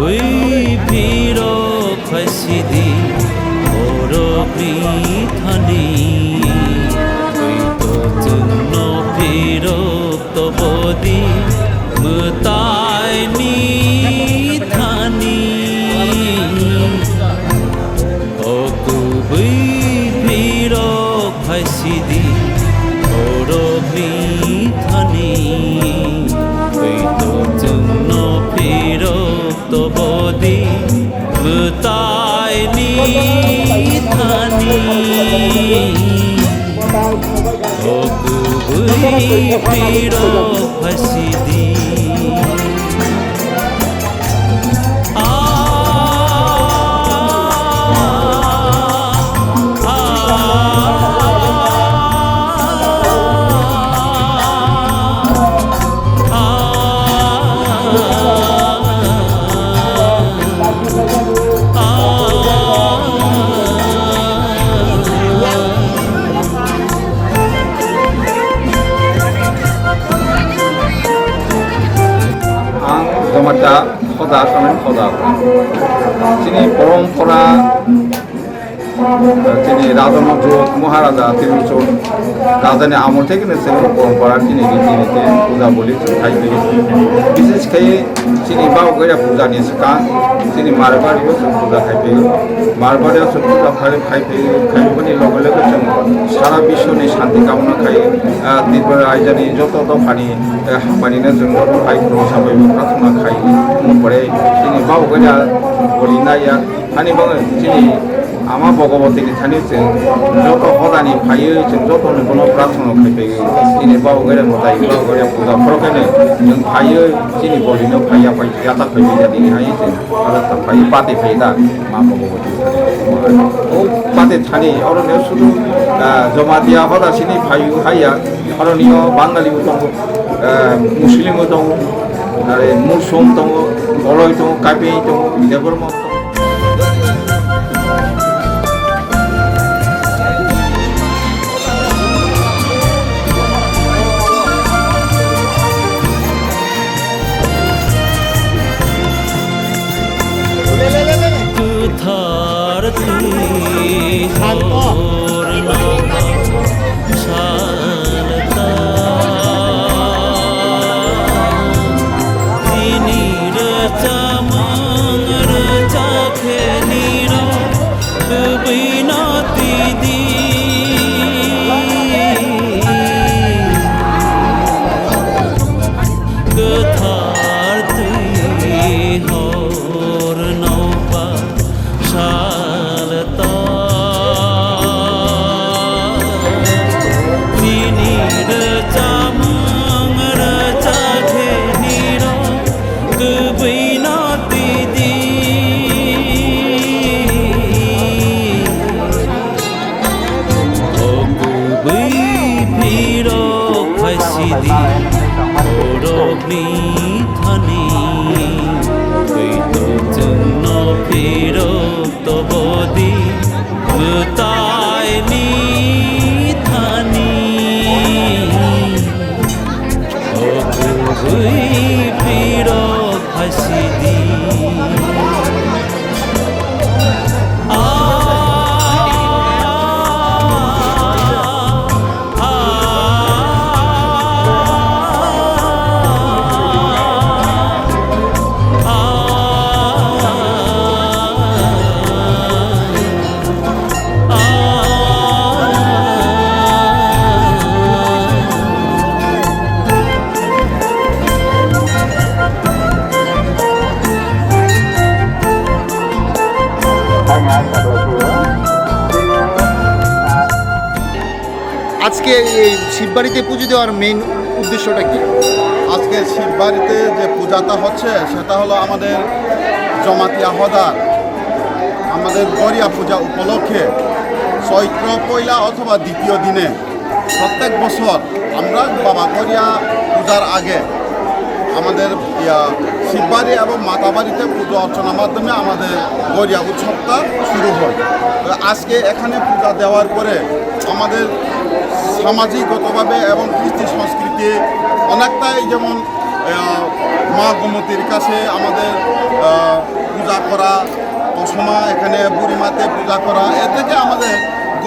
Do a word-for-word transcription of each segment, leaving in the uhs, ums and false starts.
Ui phirok phaisidi, borokni thani. Ui to chwngno phirok tobodi, mwtaini thani. O kubui phirok phaisidi, borokni thani. Ui to chwngno phirok tobodi, mwtaini thani. O kubui phirok phaisidi. Ang Jamatia Hoda, Samen Hoda. Chini porompora, chini Raja Mojok, Maharaja Tiruchur, Rajani amol thekeno chwng porompora chini riti niti puja boli chwng khai phai. Bises khai chini Bahugaria puja ni swkang chini Marbario chwng puja khai phai. Marbario chwng puja khai khai phai, khai phai ni loge loge chwng sara biswni shanti kamona khai, ah, Tripura raijani joto dophani, eh, hamani no chwng joto hai khulumsa bai prarthana khai. Omo pore chini Bahugaria boli naiya. Hani bagwi chini Ama Bhagabati ni thani chwng joto hodani phaiwi chwng joto ni bono prarthana khai phaiwi chini Bahugaria mwtai Bahugaria puja khoro khe no chwng phaiwi chini boli no phaiya phai yata phaiwi ya tini hai chwng aro ta phaiwi pate phai da Ma Bhagabati ni thani. O pate thani oro no sudu, ah, Jamatia Hoda sini phaiwi haiya oro nio Bangali bo tongo, ah, Muslim bo tongo, are Musom tongo, Oloi tongo, Kaipeng tongo, Debbarma. Kwthar twi hor no salta. Nini rwchapmung rwchapkhe nini rw kwbwino twi di. Kwthar twi hor no ba salta. Nini rwchapmung rwchapkhe nini rw kwbwino twi di. O kubui phirok phaisidi, borokni thani. Twi to chwngno phirok tobodi, mwtaini thani. O kubui phirok phaisidi. আজকে এই শিববাড়িতে পুজো দেওয়ার মেইন উদ্দেশ্যটা কি? আজকে শিববাড়িতে যে পূজাটা হচ্ছে, সেটা হলো আমাদের জমাতিয়া হদার, আমাদের গরিয়া পূজা উপলক্ষে চৈত্র পয়লা অথবা দ্বিতীয় দিনে প্রত্যেক বছর আমরা বাবা গরিয়া পূজার আগে আমাদের, ইয়া, শিববাড়ি এবং মাতাবাড়িতে পুজো অর্চনার মাধ্যমে আমাদের গরিয়া উৎসবটা শুরু হয়। তো আজকে এখানে পূজা দেওয়ার পরে আমাদের সামাজিকগতভাবে এবং কৃষ্টি সংস্কৃতি অনেকটাই যেমন, আহ, মা মূর্তির কাছে আমাদের আহ, পূজা করা, কসমা এখানে বুড়িমাতে পূজা করা, এ থেকে আমাদের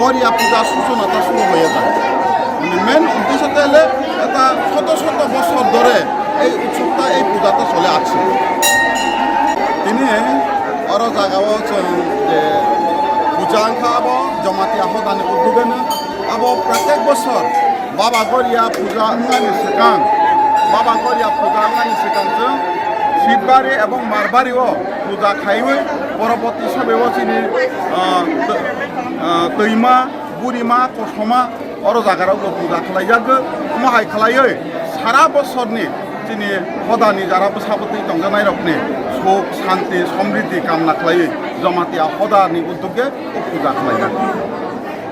গড়িয়া পূজার সূচনাটা শুরু হয়ে যায়। মানে মেন উদ্দেশ্যটা হলে এটা শত শত বছর ধরে এই উৎসবটা, এই পূজাটা চলে আসছে। Tini oro jagao chwng je puja wngkha abo Jamatia hodani uddogeno. Abo pratek bosor Baba Goria puja wngnani swkang, Baba Goria puja wngnani swkang chwng Shibari ebong Marbari o puja khaiwi poroboti sobe o chini, ah, tw-, ah, twima, burima, kosoma, oro jagarok bo puja khlaijak, omo hai khlaiwi sara bosorni chini hodani jara bwsabwtwi tongjaknairokni suk, santi, somriddhi kamna khlaiwi Jamatia hodani uddogeno o puja khlaijak.